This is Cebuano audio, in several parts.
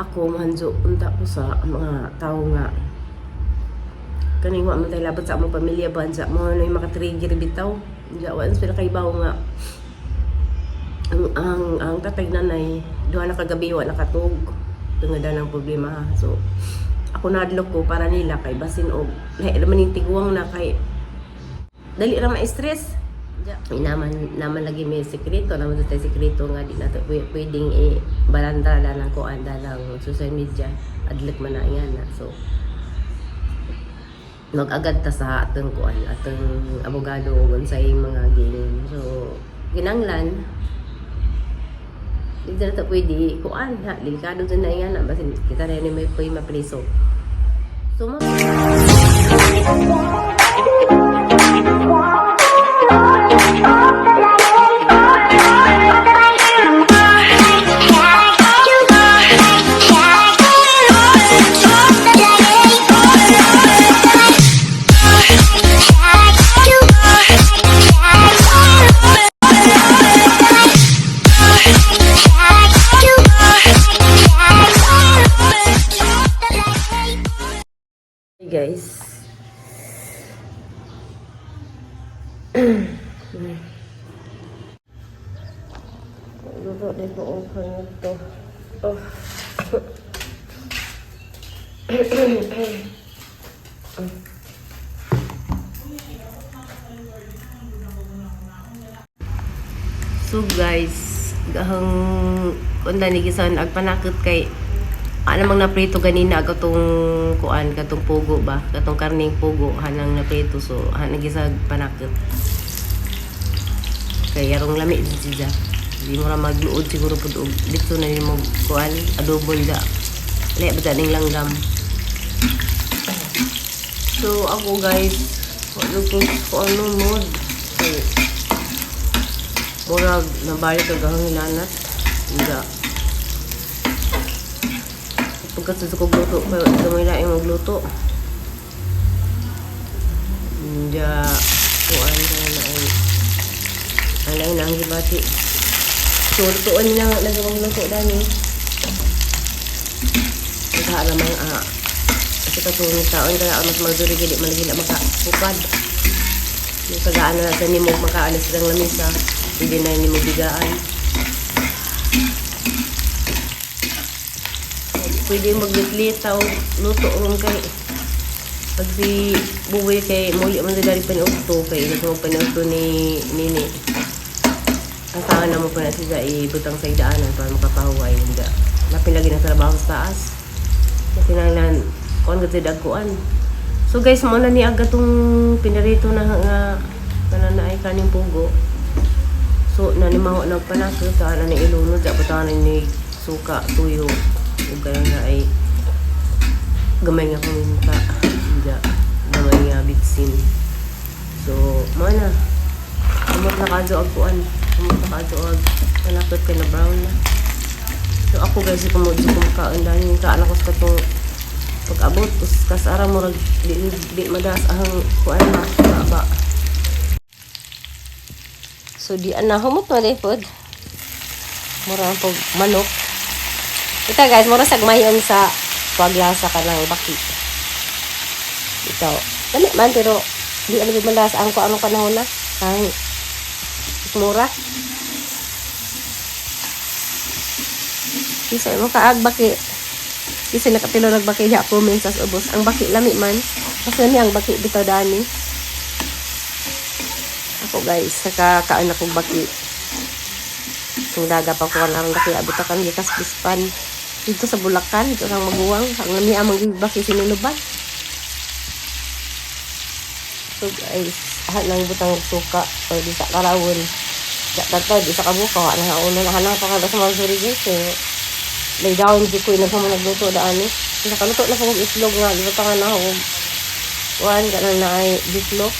Ako mahanjo unta ko sa mga tao nga kaning wa man tay labot sa among pamilya ba, unsa mo na yung makatrigger bitaw. Unsa wa sila kay nga ang tatay, nanay, duha na kagabi wa nakatug tungod ng problema, ha. So ako nadlok ko para nila kay basin og lahi naman yung tiguang na kay dali ra ma-stress. Naman naman lagi may sekreto naman sa sekreto nga di nato pwedeng i balandra lang ng kuan ng social media, adlok man na yan na. So mag-agad ta sa atong kuan, atong abogado ug unsay mga giingon. So kinanglan di na ta pwede kuan ha, delikado jud na yan na, basin kita rin may pwede mapriso. So mo. Hey guys. Luto din po ang ito. Oh. So guys, gahang kunda ni gisan agpanakot kay ano mang naprito ganina katong kuan, katong pugo ba, katong karning pugo hanang naprito, so hanang gisag panakot kay yarong lami jud siya. Di mo ra magluod siguro pud og dito na nimo kuan adobo nda lahi ba ning langgam. So ako guys, wala ko ko ano mood kay murag nabalik ang hangilanat. Nga pagkatapos ko gluto kayo gamay laing magluto. Nga kuan ka na ay ang lain na ang gibati. So lutuan nila nga nagawang luto dani. Naghaan namang kasi katong taon kaya mas magduri gili man gila makapupad. Yung tagaan na sa nimo makaalis lang lamisa. Pwede na nimo bigaan. Pwede maglitlitaw, luto ron kay pag si Buboy kay muli man sa dari paniudto kay ilas mo paniudto ni Nini. Ang saan na mo pa na siya ibutang sa idaanan para makapahuway hindi. Lapin lagi ng trabaho sa taas. Kasi nanglan kuan gud sa dagkuan. So guys, mo na ni aga tong pinarito na nga kana na ay kaning pugo. So nanimaho na panako sa na ni ilunod sa butanan ni suka, tuyo ug kaya nga ay gamay nga paminta, ja, gamay nga bitsin. So mo na. Umot na kadto og kuan. Umot na kadto og panakot kay na brown na. So ako guys, kung mo ko makaon dani kaan ako sa katong pag-abot us kasara mo rag di, di madas ang kuan na ba. So di ana humot na day pod. Mura ang pag manok. Ito guys, mura sa mayon sa paglasa ka ng baki. Ito. Dali man pero di ano malas ang ko anong panahon na. Ang mura. Isa mo kaag baki. Isa nakapilo nagbaki ya comment sa ubos. Ang baki lami man. Mas lami ang baki bitaw dani. Ako guys, nakakaan akong baki. Kung daga pa ko ang baki abot kan gikas pispan. Dito sa Bulacan, dito sa maguwang, ang lami ang baki sinunuban. So guys, ahan lang butang suka o di sa karawon. Sa tato, di sa kabuka, na una na hanang pa kada sa mga suri guys. Eh. Lay down di ko ina sa mga nagluto daan eh. Sa kaluto na sa itlog nga, di ba pa nga na og kuan ka na ay bitlog.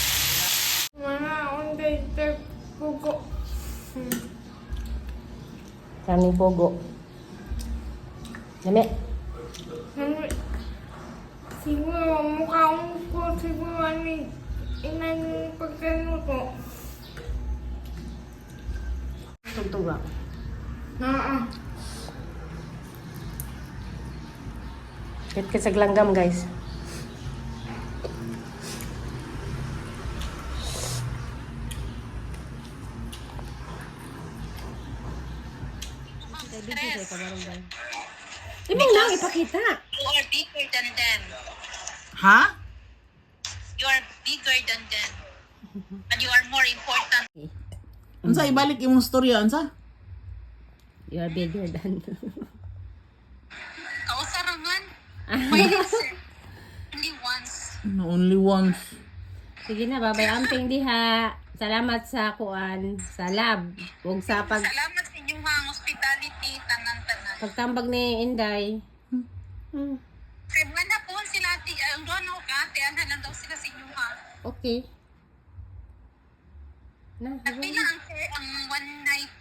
Mga unday pugo. Kaning pogo. Lami. Ano, siguro mukha ko siguro ni inang pagkaluto. Tugtuga. Oo. Kahit ka sa langgam, guys. Stress. Imong lang ipakita. You are bigger than them. Ha? You are bigger than them. And you are more important. Unsa ibalik imong storya unsa? You are bigger than. Kausa raman. Pwede, sir. Only once. No, only once. Sige na, babay amping diha. Salamat sa kuan, sa lab. Ug sa pag Salamat sa inyong mga hospitality, tanan-tanan. pagtambag ni Inday. Kaya man po sila, ati, ang doon ako ka, ate, anhan lang daw sila sa inyong ha. Okay. Na, At pila ang, sir, ang one night.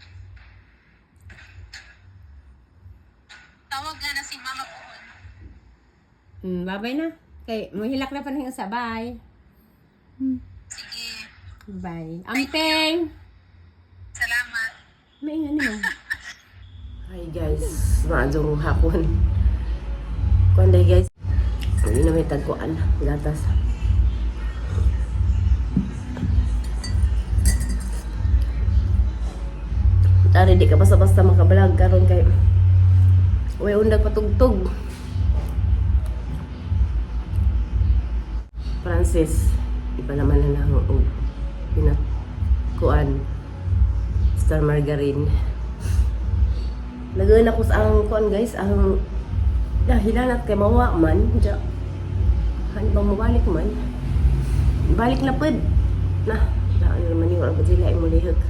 Tawag nga na si Mama po. Babay na. Kay muhilak na pa ng isa. Bye. Sige, Bye. Amping. salamat. May nga nimo. Hi guys, maadong hapon. Kuan day guys. Hindi na may tagkuan, gatas. Tari di ka basta-basta makabalag karon kay way undag patugtog. Francis, iba naman na lang og pinakuan star margarine. Nagayon ako sa ang kuan guys, ang dahilan at kay mawa man, ja. Han bang mabalik man? Balik na pud. Na, daan na naman yung wala sila imong lihok.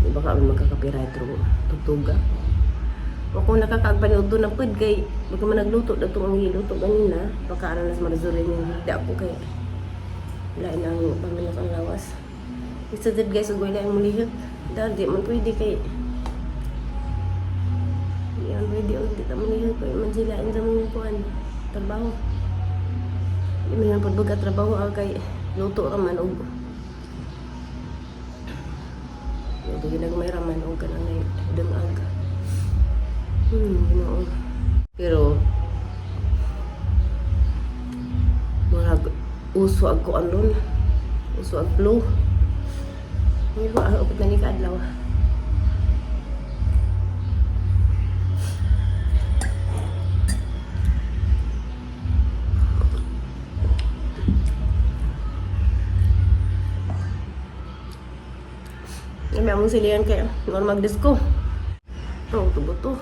Di ba ka magka-copyright ro tugtuga. Wa ko nakakaagpanuto na pud kay baka man nagluto dato ang giluto ganina, baka aron nas marzulin yung higda ko kay lain ang pamilok ang lawas. Isa did guys, ug wala ang mulihok. Dahil di man pwede kay di man pwede og di ta mulihok kay man sila ang mga kuan trabaho. Di man lang pud trabaho ah, kay luto ra man og luto ginagmay ra man og kanang nay dungag. Ginoo. Pero murag uso ag kuan ron. Uso ag flu. Hindi ko ang upot na ni kaadlaw. May among silihan kaya normal disco. Oh, tubo to.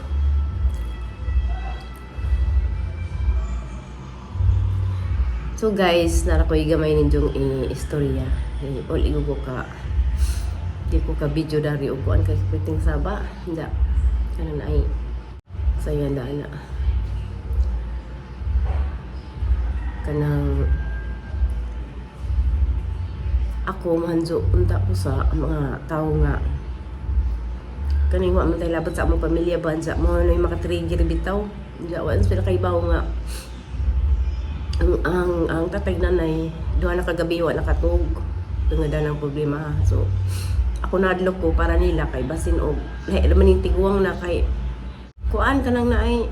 So guys, nara ko'y gamay ninyong istorya. Eh, all igo ko ka. Di ko ka video dari og kuan kay piting saba. Hindi. Ano na ay. Saya na ana. Kanang ako mahanjo unta ko sa mga tao nga kaning wa man tay labot sa among pamilya ba unsa mo no yung makatrigger bitaw. Unsa wa sila kay bawo nga ang tatay nanay duha na kagabi wa nakatug tungod ng problema ha. So ako nadlok ko para nila kay basin og lahi naman yung tiguang na kay kuan ka nang naay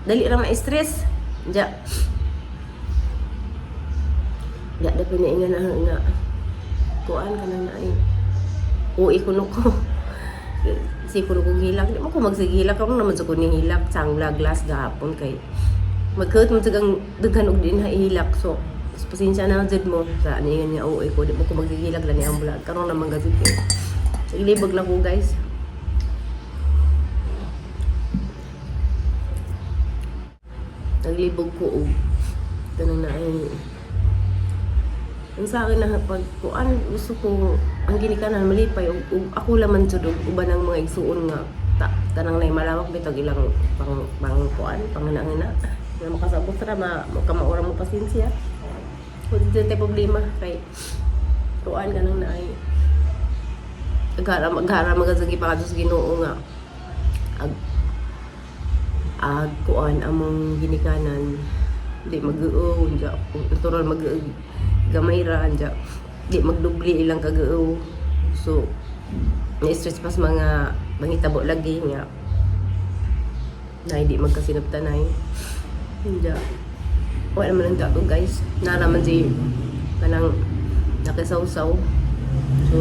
dali ra ma-stress ja ja da pinaingan na nga kuan ka nang naay uwi ko no ko si kuno kong hilak di mo ko magsigihilak ako naman sa kuning hilak sangla glass gahapon kay magkahit mo sagang daghan og din hilak so pasensya na jud mo sa ano yun nga uwi ko di mo ko maghihilak lang ang vlog karon naman gazud ko libog na ko guys. Naglibog ko og kanang na ay ang sa akin na pag kuan gusto ko ang ginikanan malipay og ako laman jud og uban ang mga igsuon nga ta, tanang nay malawak bitag ilang pang pang kuan pangana-ngana nga makasabot ra ma kamaura mo pasensya kung di tayo problema kay kuan kanang naay agara agara magazagi pa kadto sa Ginoo nga ag ag kuan among ginikanan di mag-uo unja natural mag gamay ra anja di magdubli ilang kag-uo so na-stress pas mga mangitabo lagi nga Na hindi magkasinabtanay. Hindi. Wala naman ang dato guys. Naraman si kanang nakisawsaw. So,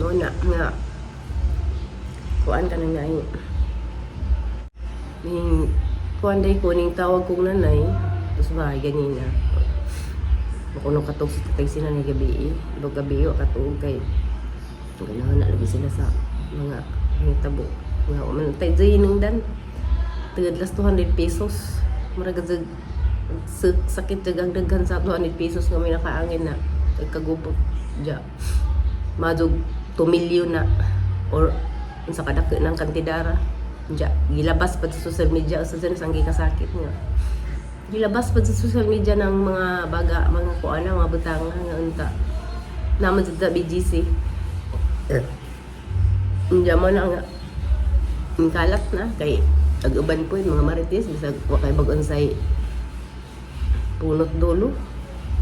no na nga kuan ka nang nai. Ning kuan day ko ning tawag kong nanay. Tapos bahay ganina. Makuno katog sa tatay sila ni gabi eh. Ibang gabi wa katuog kay ganahan na lagi sila sa mga tabo. Nga man tay jay nang dan. Tagadlas 200 pesos. Murag jud sakit jud ang daghan sa 200 pesos nga may nakaangin na kagubot ja. Madug 2 million na or unsa kadako ng kantidara. Ja, gilabas pa sa social media sa dyan sang gikasakit nga. Gilabas pa sa social media ng mga baga, mga kuana, mga butanga nga unta. Naman sa BGC. Hindi mo na nga. Ang kalat na kay ag-uban po yun, mga marites bisag wa kay bag unsay punot dulo.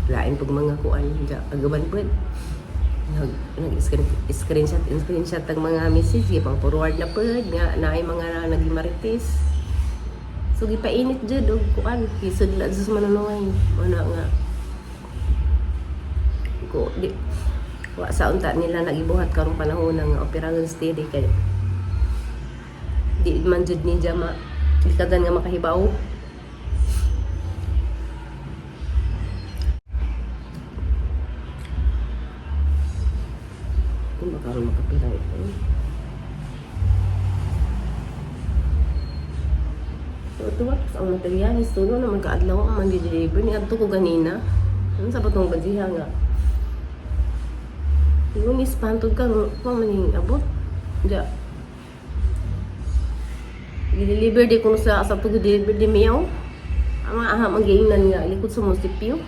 Lain pag mga kuan ja ag-uban po yun. Nag nag screenshot screenshot ang mga message pang forward na pud nga naay mga naging marites. So gipainit jud og kuan kisudla sa manunungay. Wala nga ko di wa sa unta nila nagibuhat karong panahon nga operahan steady kay di man jud ni ma di kadan nga makahibaw. Kung makaroon makapira ito. So, tuwa ang materialis. Tulo naman kaadlaw ang man-deliver. Ni adto ko ganina. Ano sa batong badiha nga? Lunis pantog ka, pa man yung abot. Ja. Gideliver di ko sa to deliver di miyaw. Ang mga aham ang giingnan nga likod sa munisipyo.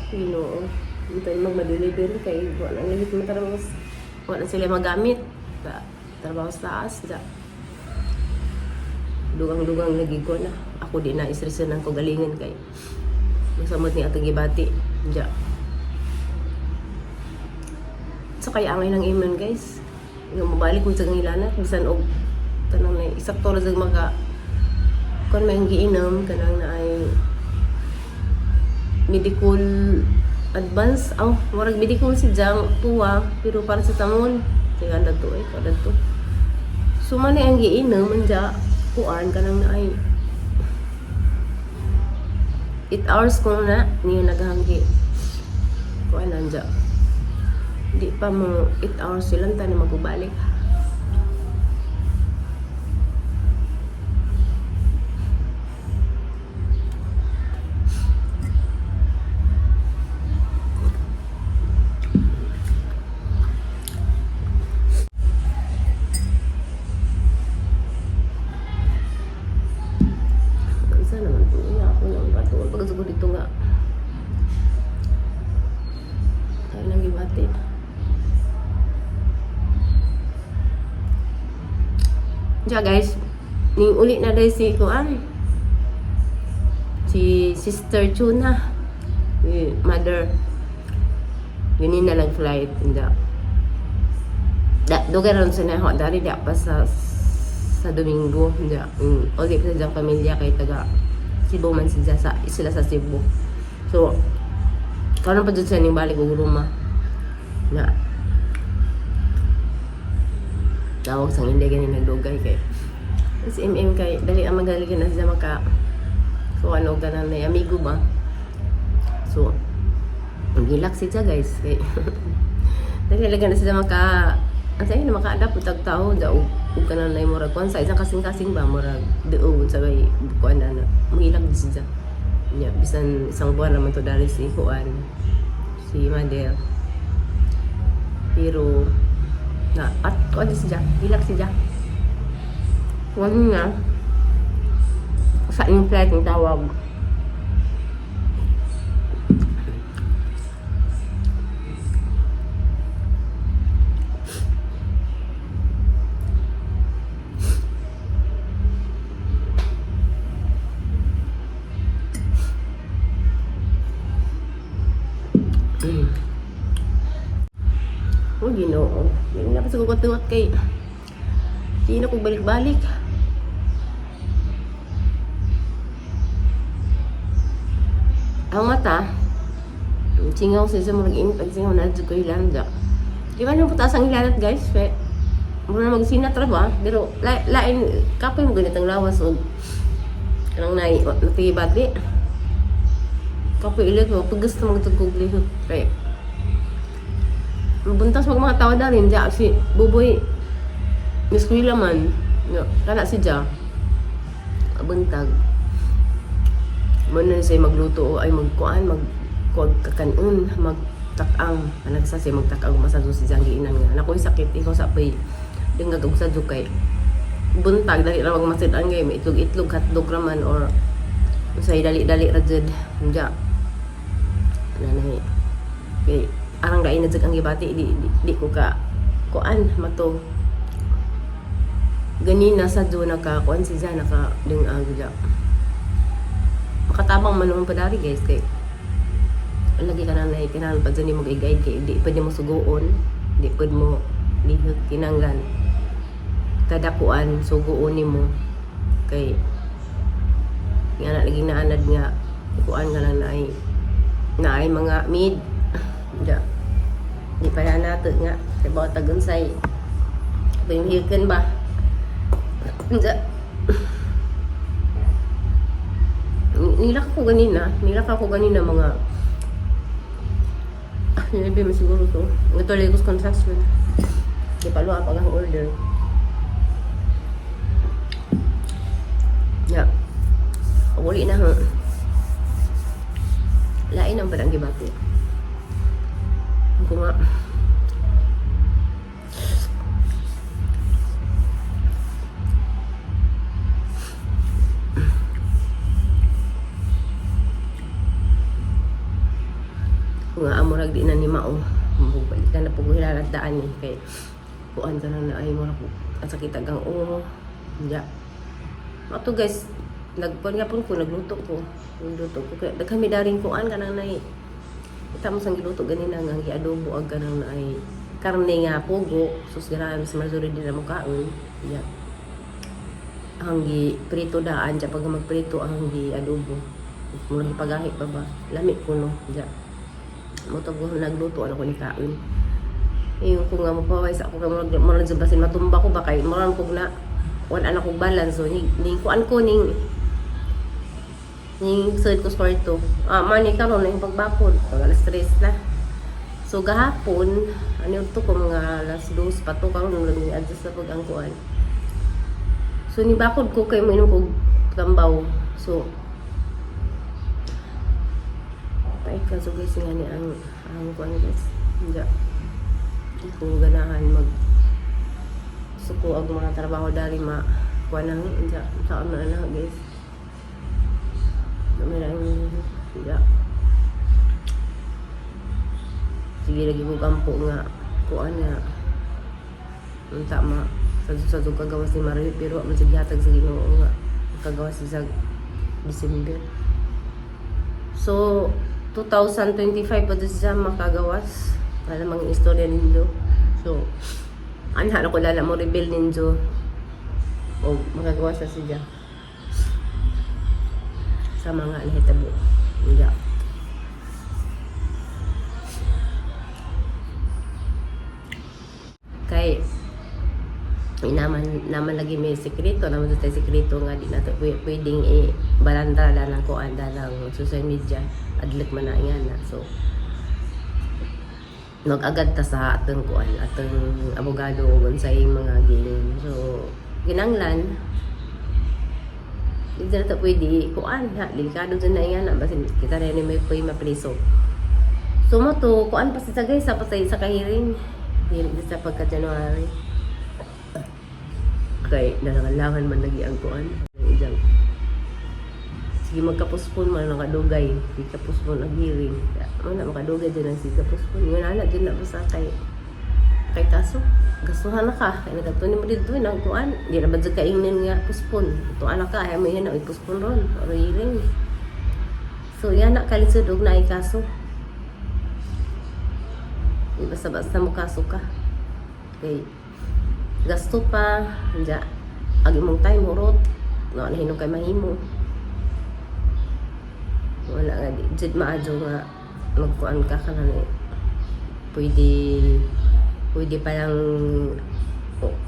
Ginoo. Ito yung magma-deliver kay wala nang ligit mo wala sila magamit. Sa trabaho sa taas. Ja. Dugang-dugang lagi ko na. Ako di na isresan ang kagalingan kay masamot ni atong gibati. Ja. So kaya angay ng iman guys. Nga mabalik mo sa ngilanat bisan og tanang na isakto ra jud maka kon may giinom kanang na ay medical advance aw murag medical si Jang tuwa pero para sa tamon kaya to eh kada to so man ang giinom anja kuan kanang na ay 8 hours ko na niyo naghanggi kuan anja di pa mo 8 hours silang tayo magbalik. Isa naman po nga ako nang patuol. Pagkasugod dito nga. Tayo nang gibati. Diya guys, ning uli na dahil si Kuan. Si Sister Chuna. Si mother. Yun na nag-flight. Hindi. Da, dugay ron sa naho. Dari da pa sa Domingo. Hindi. Uli pa sa diyang pamilya kay taga Cebu man sila sa Cebu. So, karon pa dyan siya ning balik og Roma. Na tawag sang hindi gani nagdugay kay si MM kay dali ang magaling na siya maka so ano ka na na amigo ba. So gilak siya guys kay dali lang na siya maka ang sayo na maka-adapt og tao da og kanang na murag kuan sa isang kasing-kasing ba murag duo sa bay kuan na mahilak di siya nya bisan isang buwan naman to dali si kuan si Mother pero na at kuan di siya hilak siya wag na sa inyong flight ng tawag. Oh, Ginoo. Hindi na pa siguro katuwat kay di na ko balik-balik. Ang mata, singaw sa isa murag init pag singaw na ko hilanda. Di ba nung putaas ang hilanat, guys? Fe, mura na magsinat ra ba? Pero lain kapoy mo ganitang lawas og kanang nai natibati. Kapoy ilit mo pag gusto mo tugkog lihok. Kay buntas mag mga tao na rin ja si Buboy eskwela man. No, kana si Ja. Buntag. Mo na siya magluto o ay magkuan, magkuag kakanon, magtakang. Anak sa siya magtakang masado si Janggi inang nga. Anak ko'y sakit, ikaw sa pay. Dingag og sa kay buntag dali ra magmasid ang gay may itlog-itlog hotdog ra man or usay dali-dali ra jud. Unja. Nanay. Kay arang lain na jud ang gibati di ko ka kuan mato ganina sa do naka kuan si Ja naka dingag ja. Makatabang man naman padari, guys, kay lagi ka na kinahanglan pa dyan mo i-guide kay di pwede mo suguon, di pwede mo lihok, kinanglan kadakuan suguon nimo kay nga na lagi naanad nga kuan nga lang naay mga mid ja di pa na nato nga kay bawat tagunsay pahimhikan ba ja. Nilak ako ganina mga nilabi mo siguro to. Ito Lagos Construction. Di pa luha pag ang order. Yeah. Uli na ha. Lain ang parang gibati. Ako nga. Nga amurag di na ni mao. Balik ka na po hilalat daan eh. Kay kuan ka na na ay murag ang sakit agang ulo. Ya. Ato guys, nagkuan nga po ko, nagluto ko. Nagluto ko. Kaya daghan mi daring kuan kanang nay. Kita mo sang giluto ganina nga ang giadobo ag kanang naay karne nga pugo. Sus grabe sa Marjorie di na mo kaon. Ya. Ang gi prito daan ja pag magprito ang gi adobo. Murag ipagahi pa ba? Lami ko no. Ja. Mo to nagluto ano ko ni kaon. Ayun ko nga mapaway sa ako kay murag murag sa basin matumba ko ba kay murag kog na wala na kog balance, so ning kuan ko ning sud ko sa kwarto. Ah, mani karon na yung pagbakod. Pag alas 3 na. So gahapon, ano to ko mga alas 2 pa to karon nang adjust na pag ang kuan. So ni bakod ko kay mainom kog tambaw. So pait ka so guys nga ni ang kuan, guys. Hindi. Di ko ganahan mag suko ang mga trabaho dari ma kuan ang hindi saan na na, guys. Dami na hindi. Sige lagi ko kampo nga kuan nga unta ma sa kagawas ni Mario pero wa man siya gihatag sa Ginoo nga kagawas sa December. So 2025 pa to siya makagawas. Wala mang istorya ninyo. So anha na ko lala mo reveal ninyo o makagawas na siya sa mga nahitabo. Yeah. Kay naman naman lagi may sekreto naman tayo sekreto nga di nato pwedeng i balandra lang ko anda lang social media adlak man na nga na. So nag-agad ta sa atong kuan atong abogado o unsay mga giingon. So kinanglan di na ta pwede kuan ha, delikado dyan na nga na basin kita rin may pwede mapriso. So mo to kuan pa sa guys sa patay sa kahiring di sa pagka January kay nangangalangan man lagi ang kuan ijang sige magkapuspon man nakadugay di kapuspon ang hearing man na makadugay din ang sige kapuspon yun ana dyan na basta kay kaso gasuhan na ka kay nagatunin mo dito ang kuan di na ba dyan kaingnan nga puspon ito anak ka ay mo yan ang ipuspon ron or hearing. So yan na kalisod og naay kaso. Di basta-basta mo kaso ka. Kay gasto pa, anja ang imong time hurot, nga na hinog kay mahimo. Wala nga di jud maadyo nga magkuan ka kana ni pwede pwede pa lang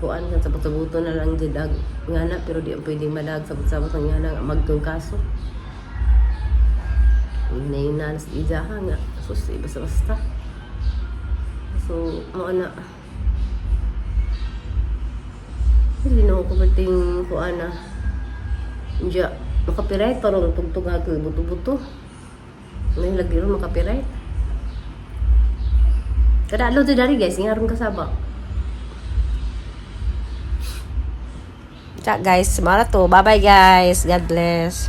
kuan kan sabot-sabuto na lang jud ag ngana, pero di ang pwedeng madag sabot-sabot ang ngana nga magtong kaso. Hinay na sa ijaha nga sus basta-basta. So mao na hindi na ako pwedeng kuan na. Diya, makapiray parang tugtog ako buto-buto. Ngayon lagi ron makapiray. Kada adlaw to dari guys, nga ron kasaba. Chat guys, mara to. Bye-bye guys. God bless.